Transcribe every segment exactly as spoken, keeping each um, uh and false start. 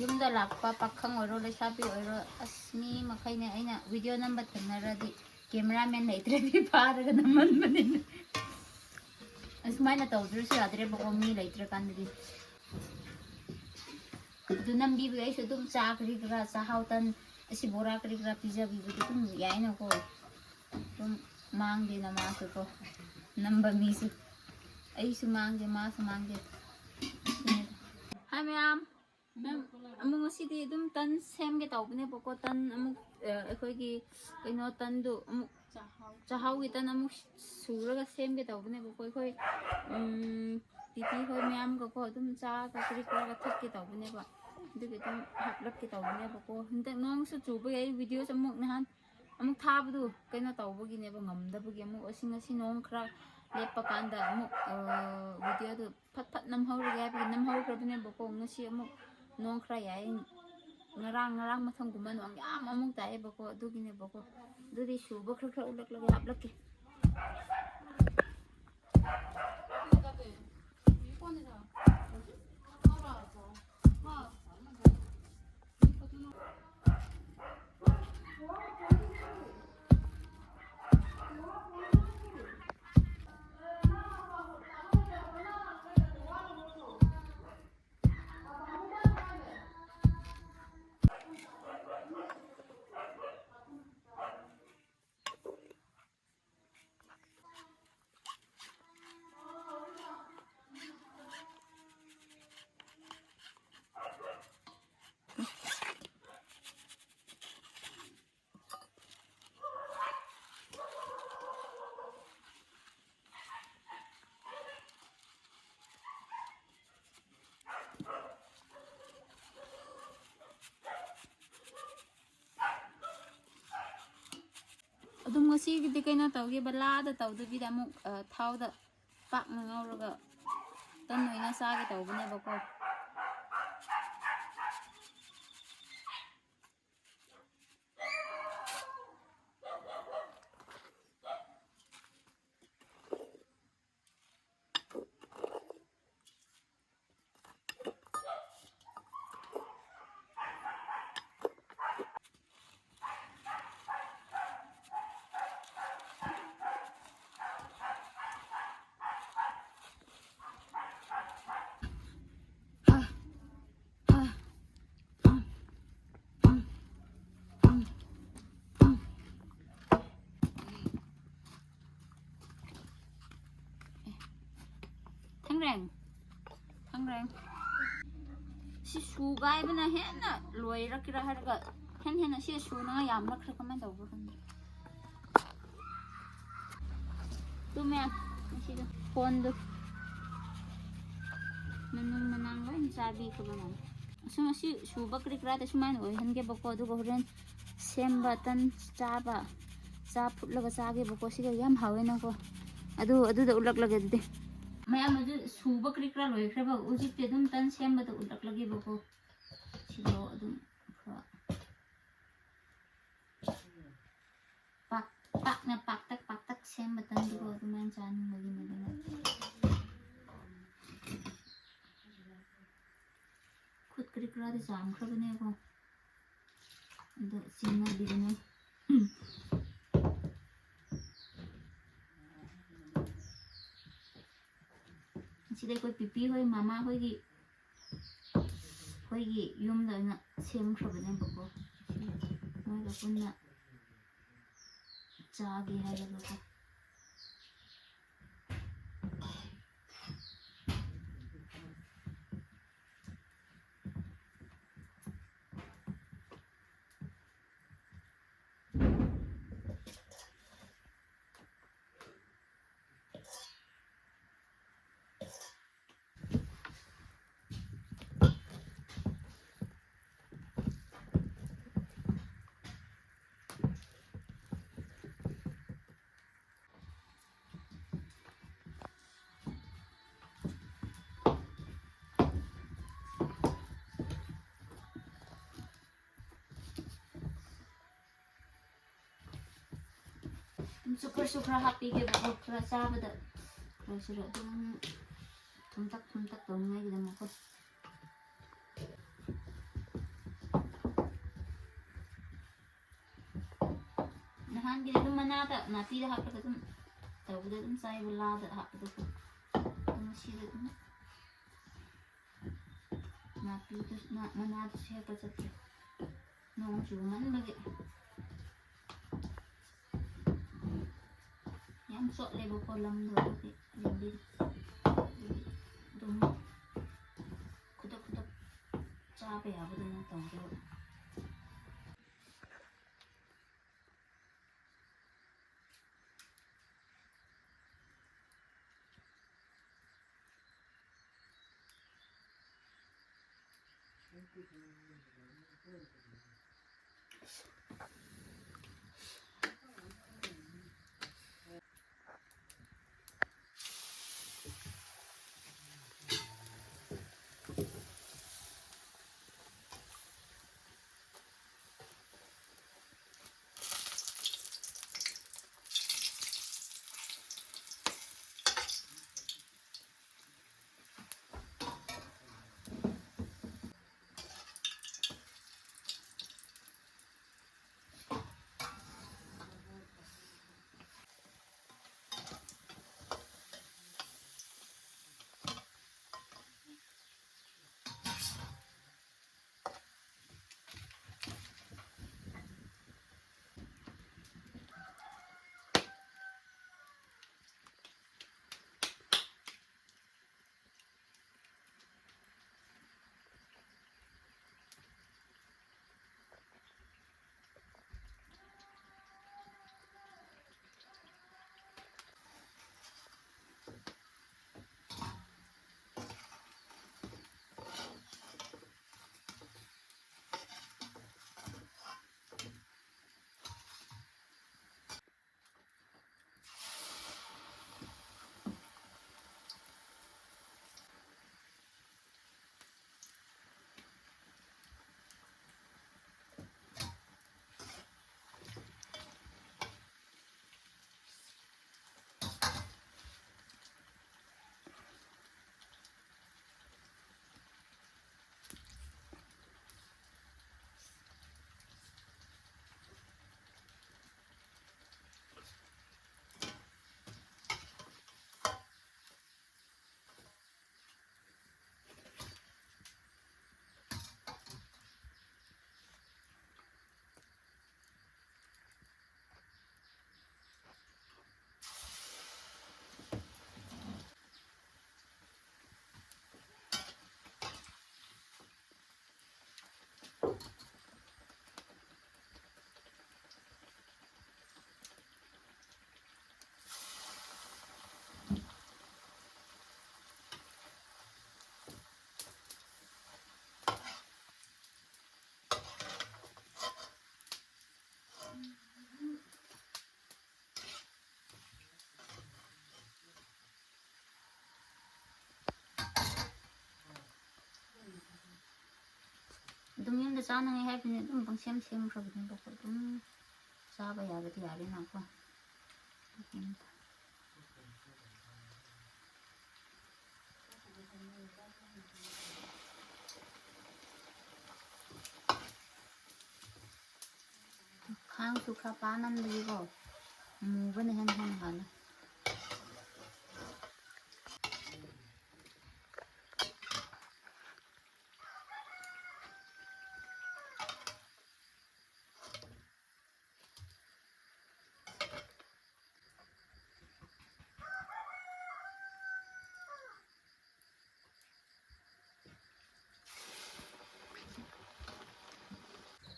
ꯌꯨꯝꯗ ꯂꯥꯛꯄ ꯄꯥꯈꯪ ꯑꯣꯏꯔꯣ, ꯂꯩꯁꯥꯕꯤ ꯑꯣꯏꯔꯣ, ꯑꯁ, ꯃꯤ ꯃꯈꯩꯅꯦ ꯑꯩꯅ ꯚꯤꯗꯤꯑꯣ ꯅꯝꯕ ꯊꯦꯡꯅꯔꯗꯤ, ꯀꯦꯃꯦꯔꯥꯃꯦꯟ ꯂꯩꯇ꯭ꯔꯗꯤ ꯐꯥꯔꯒ ꯅꯝꯍꯟꯕꯅꯤꯅ꯫ ꯑꯁꯨꯃꯥꯏꯅ ꯇꯧꯗ꯭ꯔꯁꯨ ꯌꯥꯗ꯭ꯔꯦꯕꯀꯣ, ꯃꯤ ꯂꯩꯇ꯭ꯔꯀꯥꯟꯗꯗꯤ꯫ ꯑꯗꯨ ꯅꯝꯕꯤꯕꯒꯤ ꯑꯩꯁꯨ ꯑꯗꯨꯝ ꯆꯥ ꯀꯔꯤ ꯀꯔꯥ, ꯆꯥꯛꯍꯥꯎ ꯇꯟ, ꯑꯁꯤ ꯕꯣꯔꯥ ꯀꯔꯤ ꯀꯔꯥ ꯄꯤꯖꯕꯤꯕꯗꯤ ꯑꯗꯨꯝ ꯌꯥꯏꯅꯀꯣ꯫ ꯑꯗꯨꯝ ꯃꯥꯡꯗꯦꯅ ꯃꯥꯁꯨ ꯀꯣ, ꯅꯝꯕ ꯃꯤꯁꯨ꯫ ꯑꯩꯁꯨ ꯃꯥꯡꯗꯦ, ꯃꯥꯁꯨ ꯃꯥꯡꯗꯦ꯫ ꯍꯥꯏ ꯃꯌꯥꯝ꯫ ꯃꯦꯝ, ꯑꯃꯨꯛ ꯉꯁꯤꯗꯤ ꯑꯗꯨꯝ ꯇꯟ ꯁꯦꯝꯒꯦ ꯇꯧꯕꯅꯦꯕꯀꯣ꯫ ꯇꯟ ꯑꯃꯨꯛ, ꯑ, ꯑꯩꯈꯣꯏꯒꯤ ꯀꯩꯅꯣ ꯇꯟꯗꯨ ꯑꯃꯨꯛ, ꯆꯥꯛꯍꯥꯎꯒꯤ ꯇꯟ ꯑꯃꯨꯛ ꯁꯨꯔꯒ ꯁꯦꯝꯒꯦ ꯇꯧꯕꯅꯦꯕꯀꯣ꯫ ꯑꯩꯈꯣꯏ, ꯎꯝ, ꯇꯤꯇꯤ ꯍꯣꯏ ꯃꯌꯥꯝꯒꯀꯣ ꯑꯗꯨꯝ ꯆꯥꯒ ꯀꯔꯤ ꯀꯔꯥꯒ ꯊꯛꯀꯦ ꯇꯧꯕꯅꯦꯕ꯫ ꯑꯗꯨꯒꯤ ꯑꯗꯨꯝ ꯍꯥꯞꯂꯛꯀꯦ ꯇꯧꯕꯅꯦꯕꯀꯣ꯫ ꯍꯟꯗꯛ ꯅꯣꯡꯁꯨ ꯆꯨꯕꯒꯤ ꯑꯩ ꯚꯤꯗꯤꯑꯣꯁꯨ ꯑꯃꯨꯛ ꯅꯍꯥꯟ ꯑꯃꯨꯛ ꯊꯥꯕꯗꯨ ꯀꯩꯅꯣ ꯇꯧꯕꯒꯤꯅꯦꯕ, ꯉꯝꯗꯕꯒꯤ꯫ ꯑꯃꯨꯛ ꯑꯁꯤ ꯉꯁꯤ ꯅꯣꯡ ꯈꯔ ꯂꯦꯞꯄ ꯀꯥꯟꯗ ꯑꯃꯨꯛ, ꯑ, ꯚꯤꯗꯤꯑꯣꯗꯨ ꯐꯠ ꯐꯠ ꯅꯝꯍꯧꯔꯒꯦ ꯍꯥꯏꯕꯒꯤ ꯅꯝꯍꯧꯈ꯭ꯔꯕꯅꯦꯕꯀꯣ꯫ ꯉꯁꯤ ꯑꯃꯨꯛ ꯅꯣꯡ ꯈꯔ ꯌꯥꯏ, ꯉꯔꯥꯡ, ꯉꯔꯥꯡ ꯃꯊꯪꯒꯨꯝꯕ ꯅꯣꯡ ꯌꯥꯝ ꯑꯃꯨꯛ ꯇꯥꯏꯑꯦꯕꯀꯣ, ꯑꯗꯨꯒꯤꯅꯦꯕꯀꯣ꯫ ꯑꯗꯨꯗꯤ ꯁꯨꯕ ꯈꯔ ꯈꯔ ꯎꯠꯂꯛꯂꯒꯦ, ꯍꯥꯞꯂꯛꯀꯦ꯫ ꯑꯗꯨꯝ ꯉꯁꯤꯒꯤꯗꯤ ꯀꯩꯅꯣ ꯇꯧꯒꯦꯕ, ꯂꯥꯗ ꯇꯧꯗꯕꯤꯗ ꯑꯃꯨꯛ, ꯑ, ꯊꯥꯎꯗ ꯄꯥꯛꯅ ꯉꯧꯔꯒ ꯇꯟ ꯑꯣꯏꯅ ꯆꯥꯒꯦ ꯇꯧꯕꯅꯦꯕꯀꯣ꯫ ꯈꯪꯈ꯭ꯔꯦ꯫ ꯁꯤ ꯁꯨꯒꯥꯏꯕꯅ ꯍꯦꯟꯅ ꯂꯣꯏꯔꯛꯀꯦꯔꯥ ꯍꯥꯏꯔꯒ ꯍꯦꯟꯅ ꯍꯦꯟꯅ ꯁꯤ ꯁꯨꯅꯉꯥꯏ ꯌꯥꯝꯂꯛꯈ꯭ꯔꯦ꯫ ꯀꯃꯥꯏꯅ ꯇꯧꯕ꯭ꯔꯣ ꯈꯪꯗꯦ꯫ ꯇꯨꯝꯃꯦ ꯉꯁꯤꯗꯣ꯫ ꯐꯣꯟꯗꯨ ꯃꯅꯨꯡ ꯃꯅꯥꯡ ꯂꯣꯏꯅ ꯆꯥꯕꯤꯈ꯭ꯔꯕ ꯃꯥꯜꯂꯦ꯫ ꯑꯁꯨꯝ ꯑꯁꯤ ꯁꯨꯕ ꯀꯔꯤ ꯀꯔꯥꯗ ꯁꯨꯃꯥꯏꯅ ꯑꯣꯏꯍꯟꯒꯦꯕꯀꯣ, ꯑꯗꯨꯒ ꯍꯣꯔꯦꯟ ꯁꯦꯝꯕ ꯇꯟ ꯆꯥꯕ, ꯆꯥ ꯐꯨꯠꯂꯒ ꯆꯥꯒꯦꯕꯀꯣ꯫ ꯁꯤꯗ ꯌꯥꯝ ꯍꯥꯎꯋꯦꯅꯀꯣ꯫ ꯑꯗꯨ, ꯑꯗꯨꯗ ꯎꯠꯂꯛꯂꯒꯦ ꯑꯗꯨꯗꯤ꯫ ꯃꯌꯥꯝ ꯑꯗꯨ ꯁꯨꯕ ꯀꯔꯤ ꯀꯔꯥ ꯂꯣꯏꯈ꯭ꯔꯦꯕ꯫ ꯍꯧꯖꯤꯛꯇꯤ ꯑꯗꯨꯝ ꯇꯟ ꯁꯦꯝꯕꯗ ꯎꯠꯂꯛꯂꯒꯦꯕꯀꯣ꯫ ꯁꯤꯗꯣ ꯑꯗꯨꯝ ꯈꯔ ꯄꯥꯛ-, ꯄꯥꯛꯅ ꯄꯥꯛꯇꯛ ꯄꯥꯛꯇꯛ ꯁꯦꯝꯕ ꯇꯟꯗꯨꯀꯣ, ꯑꯗꯨꯃꯥꯏꯅ ꯆꯥꯅꯤꯡꯕꯒꯤꯅꯦ ꯑꯗꯨꯅ꯫ ꯈꯨꯠ ꯀꯔꯤ ꯀꯔꯥꯗꯤ ꯆꯥꯝꯈ꯭ꯔꯕꯅꯦꯀꯣ꯫ ꯑꯗꯣ ꯆꯤꯡꯅꯕꯤꯒꯅꯨ꯫ ꯁꯤꯗ ꯑꯩꯈꯣꯏ ꯄꯤꯄꯤ ꯍꯣꯏ, ꯃꯃꯥ ꯍꯣꯏꯒꯤ, ꯑꯩꯈꯣꯏꯒꯤ ꯌꯨꯝꯗ ꯑꯣꯏꯅ ꯁꯦꯝꯈ꯭ꯔꯕꯅꯦꯕꯀꯣ꯫ ꯃꯣꯏꯒ ꯄꯨꯟꯅ ꯆꯥꯒꯦ ꯍꯥꯏꯔꯒꯀꯣ꯫ ꯑꯗꯨꯝ ꯁꯨꯀꯔꯁꯨ ꯈꯔ ꯍꯥꯞꯄꯤꯒꯦꯕꯀꯣ, ꯈꯔ ꯆꯥꯕꯗ ꯈꯔꯁꯤꯔ ꯑꯗꯨꯝ ꯊꯨꯝꯇꯛ ꯊꯨꯝꯇꯛ ꯇꯧꯅꯤꯡꯉꯥꯏꯒꯤꯗꯃꯛꯀꯣ꯫ ꯅꯍꯥꯟꯒꯤꯗꯤ ꯑꯗꯨꯝ ꯃꯅꯥꯗ, ꯅꯥꯄꯤꯗ ꯍꯥꯞꯄꯒ ꯑꯗꯨꯝ ꯇꯧꯕꯗ ꯑꯗꯨꯝ ꯆꯥꯏꯕ, ꯂꯥꯗ ꯍꯥꯞꯄꯗꯀꯣ꯫ ꯑꯗꯨ ꯉꯁꯤꯗꯤ ꯑꯗꯨꯝ ꯅꯥꯄꯤꯗꯨ, ꯅꯥ-, ꯃꯅꯥꯗꯨꯁꯨ ꯍꯦꯛꯄ ꯆꯠꯇ꯭ꯔꯦ, ꯅꯣꯡ ꯆꯨꯃꯟꯕꯒꯤ꯫ ꯌꯥꯝ ꯆꯣꯠꯂꯦꯕꯀꯣ ꯂꯝꯗꯣ, ꯑꯗꯨꯒꯤ ꯂꯝꯕꯤ꯫ ꯀꯌꯥꯕꯨꯗꯤ ꯅꯪ ꯇꯧꯗꯣ꯫ ꯆꯥꯅꯉꯥꯏ ꯍꯥꯏꯕꯅꯤ, ꯑꯗꯨꯝ ꯄꯪꯁꯦꯝ ꯁꯦꯝꯈ꯭ꯔꯕꯅꯦꯕꯀꯣ, ꯑꯗꯨꯝ ꯆꯥꯕ ꯌꯥꯕꯗꯤ ꯌꯥꯔꯦꯅꯀꯣ꯫ ꯈꯥꯡꯁꯨ ꯈꯔ ꯄꯥꯅꯝꯗ꯭ꯔꯤꯀꯣ, ꯃꯨꯕꯅ ꯍꯦꯟꯅ ꯍꯦꯟꯅ ꯍꯥꯜꯂꯦ꯫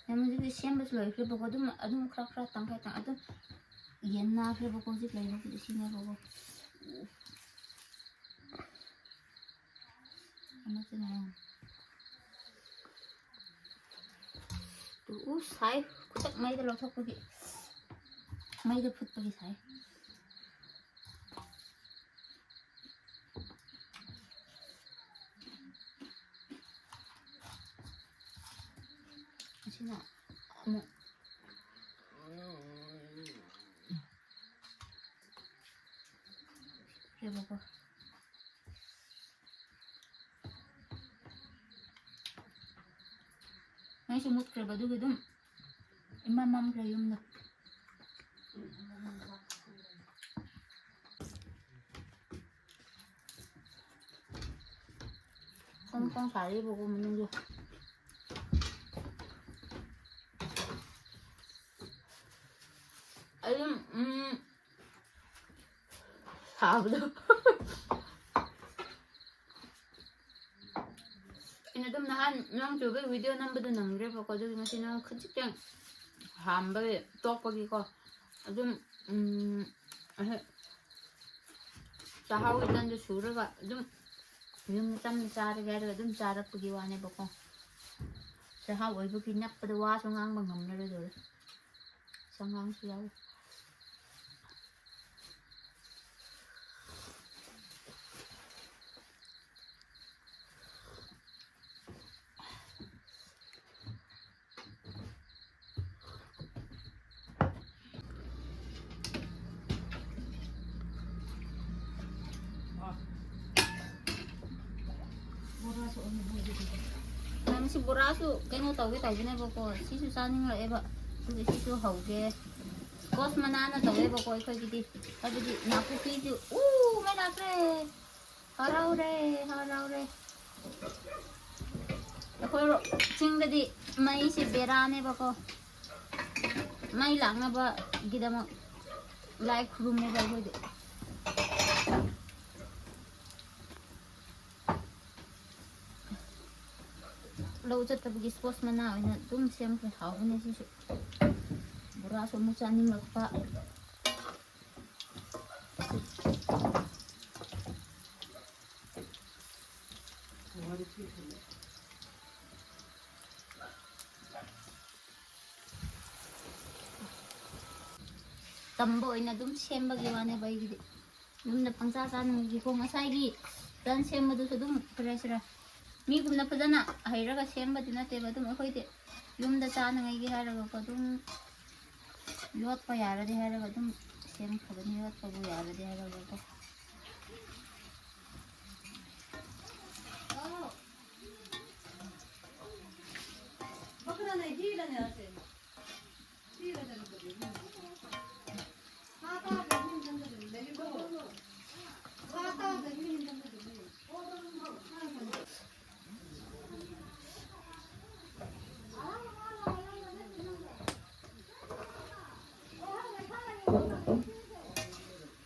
ꯌꯥꯝ ꯍꯧꯖꯤꯛꯇꯤ ꯁꯦꯝꯕꯁꯨ ꯂꯣꯏꯈ꯭ꯔꯦꯕꯀꯣ, ꯑꯗꯨꯝ ꯑꯗꯨꯝ ꯈꯔ ꯈꯔ ꯇꯪꯈꯥꯏ ꯇꯪ ꯑꯗꯨꯝ ꯌꯦꯟꯅꯈ꯭ꯔꯦꯕꯀꯣ꯫ ꯍꯧꯖꯤꯛ ꯂꯩꯕꯕꯨꯗꯤ ꯁꯤꯅꯦꯕꯀꯣ꯫ ꯑꯃꯁꯤꯅ ꯇꯨ, ꯎ, ꯁꯥꯏ꯫ ꯈꯨꯗꯛ ꯃꯩꯗ ꯂꯧꯊꯣꯛꯄꯒꯤ, ꯃꯩꯗ ꯐꯨꯠꯄꯒꯤ ꯁꯥꯏ꯫ ꯑꯁꯤꯅ ꯑꯃꯨꯛ ꯌꯦꯡꯉꯨꯀꯣ꯫ ꯃꯩꯁꯨ ꯃꯨꯠꯈ꯭ꯔꯦꯕ, ꯑꯗꯨꯒꯤ ꯑꯗꯨꯝ ꯏꯃꯝ ꯃꯝꯈ꯭ꯔꯦ ꯌꯨꯝꯗ꯫ ꯐꯣꯡ ꯐꯣꯡ ꯁꯥꯔꯤꯕꯀꯣ ꯃꯅꯨꯡꯗꯣ꯫ ꯑꯗꯨꯝ, ꯎꯝ, ꯁꯥꯕꯗꯣ꯫ ꯑꯩꯅ ꯑꯗꯨꯝ ꯅꯍꯥꯟ ꯅꯣꯡ ꯆꯨꯕꯒꯤ video ꯅꯝꯕꯗꯣ ꯅꯪꯗ꯭ꯔꯦꯕꯀꯣ, ꯑꯗꯨꯒꯤ ꯉꯁꯤ ꯅꯣꯡ ꯈꯖꯤꯛꯇꯪ ꯍꯥꯝꯕꯒꯤ ꯇꯣꯛꯄꯒꯤꯀꯣ꯫ ꯑꯗꯨꯝ, ꯎꯝ, ꯑꯍꯦ, ꯆꯥꯛꯍꯥꯎꯒꯤ ꯇꯟꯗꯨ ꯁꯨꯔꯒ ꯑꯗꯨꯝ ꯌꯨꯝꯗ ꯆꯝꯅ ꯆꯥꯔꯒꯦ ꯍꯥꯏꯔꯒ ꯑꯗꯨꯝ ꯆꯥꯔꯛꯄꯒꯤ ꯋꯥꯅꯦꯕꯀꯣ꯫ ꯆꯥꯛꯍꯥꯎ ꯑꯣꯏꯕꯒꯤ ꯅꯞꯄꯗ ꯋꯥꯁꯨ ꯉꯥꯡꯕ ꯉꯝꯂꯔꯣꯏꯗꯧꯔꯦ꯫ ꯆꯉꯥꯡꯁꯨ ꯌꯥꯎꯋꯤ꯫ ꯃꯌꯥꯝꯁꯤ ꯕꯣꯔꯥꯁꯨ ꯀꯩꯅꯣ ꯇꯧꯒꯦ ꯇꯧꯕꯅꯦꯕꯀꯣ, ꯁꯤꯁꯨ ꯆꯥꯅꯤꯡꯂꯛꯑꯦꯕ, ꯑꯗꯨꯒꯤ ꯁꯤꯁꯨ ꯍꯧꯒꯦ꯫ ꯁ꯭ꯀꯣꯁ ꯃꯅꯥꯅ ꯇꯧꯋꯦꯕꯀꯣ ꯑꯩꯈꯣꯏꯒꯤꯗꯤ, ꯍꯥꯏꯕꯗꯤ ꯅꯥꯀꯨꯞꯄꯤꯁꯨ꯫ ꯎ, ꯃꯩ ꯂꯥꯛꯈ꯭ꯔꯦ꯫ ꯍꯔꯥꯎꯔꯦ, ꯍꯔꯥꯎꯔꯦ꯫ ꯑꯩꯈꯣꯏ ꯆꯤꯡꯗꯗꯤ ꯃꯩꯁꯦ ꯕꯦꯔꯥꯅꯦꯕꯀꯣ, ꯃꯩ ꯂꯥꯛꯅꯕꯒꯤꯗꯃꯛ ꯂꯥꯏ ꯈꯨꯔꯨꯝꯃꯦꯕ ꯑꯩꯈꯣꯏꯗꯤ꯫ ꯂꯧ ꯆꯠꯇꯕꯒꯤ ꯁ꯭ꯀꯣꯁ ꯃꯅꯥ ꯑꯣꯏꯅ ꯑꯗꯨꯝ ꯁꯦꯝꯈ꯭ꯔꯦ꯫ ꯍꯥꯎꯕꯅꯦ ꯁꯤꯁꯨ꯫ ꯕꯣꯔꯥꯁꯨ ꯑꯃꯨꯛ ꯆꯥꯅꯤꯡꯂꯛꯄ꯫ ꯇꯝꯕ ꯑꯣꯏꯅ ꯑꯗꯨꯝ ꯁꯦꯝꯕꯒꯤ ꯋꯥꯅꯦꯕ ꯑꯩꯒꯤꯗꯤ꯫ ꯌꯨꯝꯗ ꯄꯪꯆꯥ ꯆꯥꯅꯤꯡꯕꯒꯤꯀꯣ꯫ ꯉꯁꯥꯏꯒꯤ ꯇꯟ ꯁꯦꯝꯕꯗꯨꯁꯨ ꯑꯗꯨꯝ, ꯀꯔꯤ ꯍꯥꯏꯁꯤꯔꯥ, ꯃꯤꯒꯨꯝꯅ ꯐꯖꯅ ꯍꯩꯔꯒ ꯁꯦꯝꯕꯗꯤ ꯅꯠꯇꯦꯕ꯫ ꯑꯗꯨꯝ ꯑꯩꯈꯣꯏꯗꯤ ꯌꯨꯝꯗ ꯆꯥꯅꯉꯥꯏꯒꯤ ꯍꯥꯏꯔꯒꯀꯣ, ꯑꯗꯨꯝ ꯌꯣꯠꯄ ꯌꯥꯔꯗꯤ ꯍꯥꯏꯔꯒ ꯑꯗꯨꯝ ꯁꯦꯝꯈ꯭ꯔꯕꯅꯤ, ꯌꯣꯠꯄꯕꯨ ꯌꯥꯔꯗꯤ ꯍꯥꯏꯔꯒꯀꯣ꯫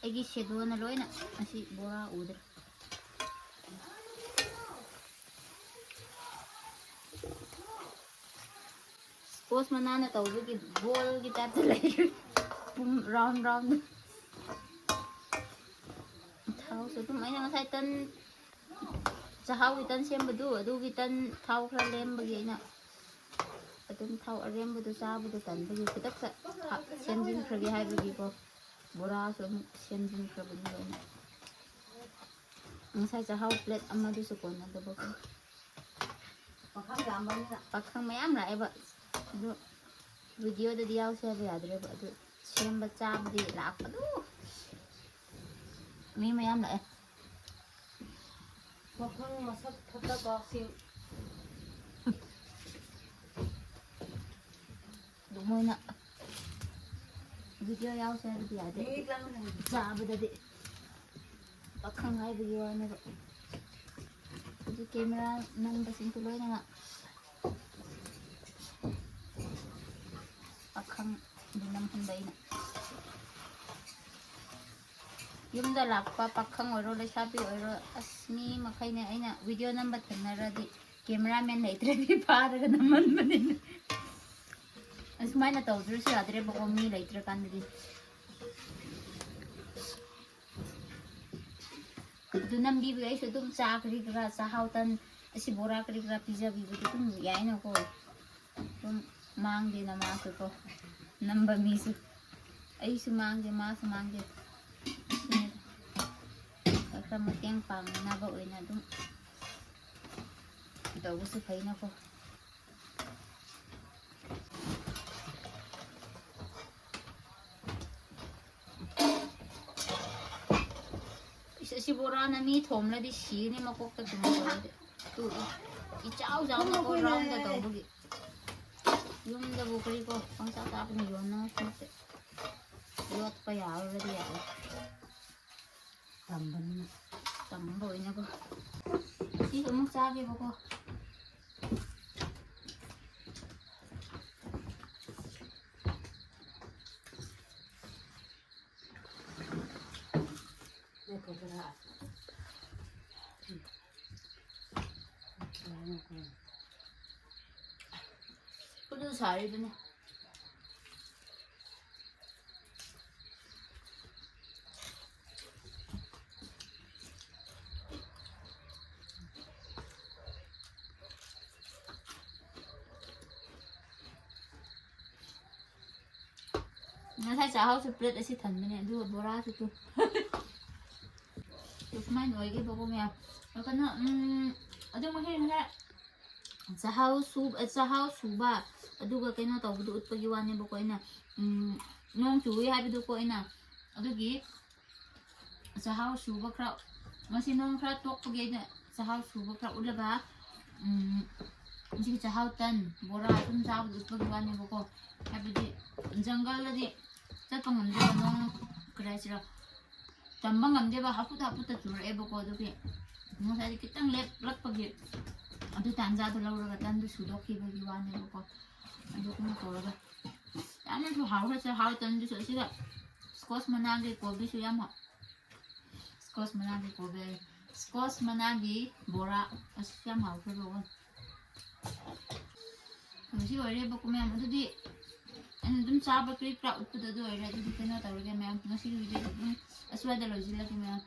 ꯑꯩꯒꯤ ꯁꯦꯗꯣꯅ ꯂꯣꯏꯅ ꯑꯁꯤ ꯕꯣꯔꯥ ꯎꯗ꯭ꯔꯦ꯫ ꯁ꯭ꯀꯣꯁ ꯃꯅꯥꯅ ꯇꯧꯕꯒꯤ ꯕꯣꯜꯒꯤ ꯇꯥꯏꯞꯇ ꯂꯩ꯫ ꯄꯨꯝ-, ꯔꯥꯎꯟ ꯔꯥꯎꯟ꯫ ꯊꯥꯎꯁꯨ ꯑꯗꯨꯝ ꯑꯩꯅ ꯉꯁꯥꯏ ꯇꯟ, ꯆꯥꯛꯍꯥꯎꯒꯤ ꯇꯟ ꯁꯦꯝꯕꯗꯨ, ꯑꯗꯨꯒꯤ ꯇꯟ ꯊꯥꯎ ꯈꯔ ꯂꯦꯝꯕꯒꯤ ꯑꯩꯅ ꯑꯗꯨꯝ ꯊꯥꯎ ꯑꯔꯦꯝꯕꯗꯣ ꯆꯥꯕꯗꯣ ꯇꯟꯕꯒꯤ ꯈꯨꯗꯛꯇ ꯍꯥ-, ꯁꯦꯝꯖꯤꯟꯈ꯭ꯔꯒꯦ ꯍꯥꯏꯕꯒꯤꯀꯣ, ꯕꯣꯔꯥꯁꯨ ꯑꯃꯨꯛ ꯁꯦꯝꯖꯤꯟꯈ꯭ꯔꯕꯅꯦꯕ ꯑꯩꯅ꯫ ꯉꯁꯥꯏ ꯆꯥꯛꯍꯥꯎ ꯄ꯭ꯂꯦꯠ ꯑꯃꯗꯨꯁꯨ ꯀꯣꯟꯅꯗꯕꯀꯣ꯫ ꯄꯥꯈꯪ ꯌꯥꯝꯕꯅꯤꯅ꯫ ꯄꯥꯈꯪ ꯃꯌꯥꯝ ꯂꯥꯛꯑꯦꯕ꯫ ꯑꯗꯨ ꯚꯤꯗꯤꯑꯣꯗꯗꯤ ꯌꯥꯎꯁꯦ ꯍꯥꯏꯕ ꯌꯥꯗ꯭ꯔꯦꯕ꯫ ꯑꯗꯨ ꯁꯦꯝꯕ ꯆꯥꯕꯗꯤ ꯂꯥꯛꯄꯗꯨ꯫ ꯃꯤ ꯃꯌꯥꯝ ꯂꯥꯛꯑꯦ꯫ ꯄꯥꯈꯪ ꯃꯁꯛ ꯐꯠꯇꯕꯁꯤꯡ꯫ ꯑꯗꯨ ꯃꯣꯏꯅ ꯚꯤꯗꯤꯑꯣ ꯌꯥꯎꯁꯦ ꯍꯥꯏꯕꯗꯤ ꯌꯥꯗꯦ꯫ ꯃꯤ ꯂꯥꯡꯅ ꯆꯥꯕꯗꯗꯤ ꯄꯥꯈꯪ ꯍꯥꯏꯕꯒꯤ ꯋꯥꯅꯦꯕ꯫ ꯍꯧꯖꯤꯛ ꯀꯦꯃꯦꯔꯥ ꯅꯝꯕꯁꯤꯡꯁꯨ ꯂꯣꯏꯅꯃꯛ ꯄꯥꯈꯪꯗꯤ ꯅꯝꯍꯟꯕ ꯑꯩꯅ꯫ ꯌꯨꯝꯗ ꯂꯥꯛꯄ ꯄꯥꯈꯪ ꯑꯣꯏꯔꯣ, ꯂꯩꯁꯥꯕꯤ ꯑꯣꯏꯔꯣ, ꯑꯁ, ꯃꯤ ꯃꯈꯩꯅꯦ ꯑꯩꯅ ꯚꯤꯗꯤꯑꯣ ꯅꯝꯕ ꯊꯦꯡꯅꯔꯗꯤ ꯀꯦꯃꯦꯔꯥꯃꯦꯟ ꯂꯩꯇ꯭ꯔꯗꯤ ꯐꯥꯔꯒ ꯅꯝꯍꯟꯕꯅꯤꯅ꯫ ꯑꯁꯨꯃꯥꯏꯅ ꯇꯧꯗ꯭ꯔꯁꯨ ꯌꯥꯗ꯭ꯔꯦꯕꯀꯣ, ꯃꯤ ꯂꯩꯇ꯭ꯔꯀꯥꯟꯗꯗꯤ꯫ ꯑꯗꯨ ꯅꯝꯕꯤꯕꯒꯤ ꯑꯩꯁꯨ ꯑꯗꯨꯝ ꯆꯥ ꯀꯔꯤ ꯀꯔꯥ, ꯆꯥꯛꯍꯥꯎ ꯇꯟ, ꯑꯁꯤ ꯕꯣꯔꯥ ꯀꯔꯤ ꯀꯔꯥ ꯄꯤꯖꯕꯤꯕꯗꯤ ꯑꯗꯨꯝ ꯌꯥꯏꯅꯀꯣ꯫ ꯑꯗꯨꯝ ꯃꯥꯡꯗꯦꯅ ꯃꯥꯁꯨ ꯀꯣ, ꯅꯝꯕ ꯃꯤꯁꯨ꯫ ꯑꯩꯁꯨ ꯃꯥꯡꯗꯦ, ꯃꯥꯁꯨ ꯃꯥꯡꯗꯦ꯫ ꯈꯔ ꯃꯇꯦꯡ ꯄꯥꯡꯅꯅꯕ ꯑꯣꯏꯅ ꯑꯗꯨꯝ ꯇꯧꯕꯁꯨ ꯐꯩꯅꯀꯣ꯫ ꯏꯁ, ꯑꯁꯤ ꯕꯣꯔꯥꯅ ꯃꯤ ꯊꯣꯝꯂꯗꯤ ꯁꯤꯒꯅꯤ ꯃꯀꯣꯛꯇ ꯊꯨꯝ ꯇꯧꯔꯗꯤ꯫ ꯇꯨ, ꯏꯆꯥꯎ ꯆꯥꯎꯅ ꯑꯩꯈꯣꯏ ꯔꯥꯎꯟꯗ ꯇꯧꯕꯒꯤ꯫ ꯌꯨꯝꯗꯕꯨ ꯀꯔꯤꯀꯣ ꯄꯪꯆꯥ ꯆꯥꯕꯅ ꯌꯣꯟꯅꯉꯥꯏꯁꯨ ꯅꯠꯇꯦ꯫ ꯌꯣꯠꯄ ꯌꯥꯔꯨꯔꯗꯤ ꯌꯥꯔꯦ꯫ ꯇꯝꯕꯅꯤꯅ꯫ ꯇꯝꯕ ꯑꯣꯏꯅꯀꯣ꯫ ꯁꯤꯁꯨ ꯑꯃꯨꯛ ꯆꯥꯒꯦꯕꯀꯣ꯫ ꯈꯨꯗꯨ ꯁꯥꯔꯤꯗꯨꯅꯦ꯫ ꯉꯁꯥꯏ ꯆꯥꯛꯍꯥꯎꯁꯨ ꯄ꯭ꯂꯦꯠ ꯑꯁꯤ ꯊꯟꯕꯅꯦ, ꯑꯗꯨꯒ ꯕꯣꯔꯥꯁꯨ ꯇꯨ꯫ ꯇꯨ ꯁꯨꯃꯥꯏꯅ ꯑꯣꯏꯒꯦꯕꯀꯣ ꯃꯌꯥꯝ꯫ ꯑꯗꯣ ꯀꯩꯅꯣ, ꯎꯝ, ꯑꯗꯨ ꯃꯈꯩ ꯉꯁꯥꯏ ꯆꯥꯛꯍꯥꯎ ꯁꯨ-, ꯑ, ꯆꯥꯛꯍꯥꯎ ꯁꯨꯕ, ꯑꯗꯨꯒ ꯀꯩꯅꯣ ꯇꯧꯕꯗꯣ ꯎꯠꯄꯒꯤ ꯋꯥꯅꯦꯕꯀꯣ ꯑꯩꯅ, ꯎꯝ, ꯅꯣꯡ ꯆꯨꯏ ꯍꯥꯏꯕꯗꯨꯀꯣ ꯑꯩꯅ꯫ ꯑꯗꯨꯒꯤ ꯆꯥꯛꯍꯥꯎ ꯁꯨꯕ ꯈꯔ, ꯉꯁꯤ ꯅꯣꯡ ꯈꯔ ꯇꯣꯛꯄꯒꯤ ꯑꯩꯅ ꯆꯥꯛꯍꯥꯎ ꯁꯨꯕ ꯈꯔ ꯎꯠꯂꯒ, ꯎꯝ, ꯍꯧꯖꯤꯛꯀꯤ ꯆꯥꯛꯍꯥꯎ ꯇꯟ, ꯕꯣꯔꯥ ꯁꯨꯝ ꯆꯥꯕꯗ ꯎꯠꯄꯒꯤ ꯋꯥꯅꯦꯕꯀꯣ꯫ ꯍꯥꯏꯕꯗꯤ ꯖꯪꯒꯜꯗꯗꯤ ꯆꯠꯄ ꯉꯝꯗꯦꯕ, ꯅꯣꯡ ꯀꯔꯤ ꯍꯥꯏꯁꯤꯔꯥ, ꯇꯝꯕ ꯉꯝꯗꯦꯕ, ꯍꯥꯄꯨꯠ ꯍꯥꯄꯨꯠꯇ ꯆꯨꯔꯛꯑꯦꯕꯀꯣ꯫ ꯑꯗꯨꯒꯤ ꯉꯁꯥꯏꯗꯤ ꯈꯤꯇꯪ ꯂꯦꯞꯂꯛꯄꯒꯤ ꯑꯗꯨ ꯇꯥꯟꯖꯥꯗꯣ ꯂꯧꯔꯒ ꯇꯟꯗꯨ ꯁꯨꯗꯣꯛꯈꯤꯕꯒꯤ ꯋꯥꯅꯦꯕꯀꯣ꯫ ꯑꯗꯨ ꯀꯩꯅꯣ ꯇꯧꯔꯒ ꯌꯥꯝꯅꯁꯨ ꯍꯥꯎꯈ꯭ꯔꯦ ꯆꯥꯛꯍꯥꯎ ꯇꯟꯗꯨꯁꯨ꯫ ꯑꯁꯤꯗ ꯁ꯭ꯀꯣꯁ ꯃꯅꯥꯒꯤ ꯀꯣꯕꯤꯁꯨ ꯌꯥꯝ ꯍꯥꯎ-, ꯁ꯭ꯀꯣꯁ ꯃꯅꯥꯒꯤ ꯀꯣꯕꯤ, ꯁ꯭ꯀꯣꯁ ꯃꯅꯥꯒꯤ ꯕꯣꯔꯥ꯫ ꯑꯁ, ꯌꯥꯝ ꯍꯥꯎꯈ꯭ꯔꯦꯕꯀꯣ꯫ ꯑꯗꯨ ꯁꯤ ꯑꯣꯏꯔꯦꯕꯀꯣ ꯃꯌꯥꯝ꯫ ꯑꯗꯨꯗꯤ ꯑꯩꯅ ꯑꯗꯨꯝ ꯆꯥꯕ ꯀ꯭ꯔꯤꯛ ꯀ꯭ꯔꯥꯛ ꯎꯠꯄꯗꯣ ꯑꯗꯨ ꯑꯣꯏꯔꯦ꯫ ꯑꯗꯨꯗꯤ ꯀꯩꯅꯣ ꯇꯧꯔꯒꯦ ꯃꯌꯥꯝ, ꯉꯁꯤꯒꯤ video ꯑꯗꯨꯝ ꯑꯁ꯭ꯋꯥꯏꯗ ꯂꯣꯏꯁꯤꯜꯂꯒꯦ ꯃꯌꯥꯝ꯫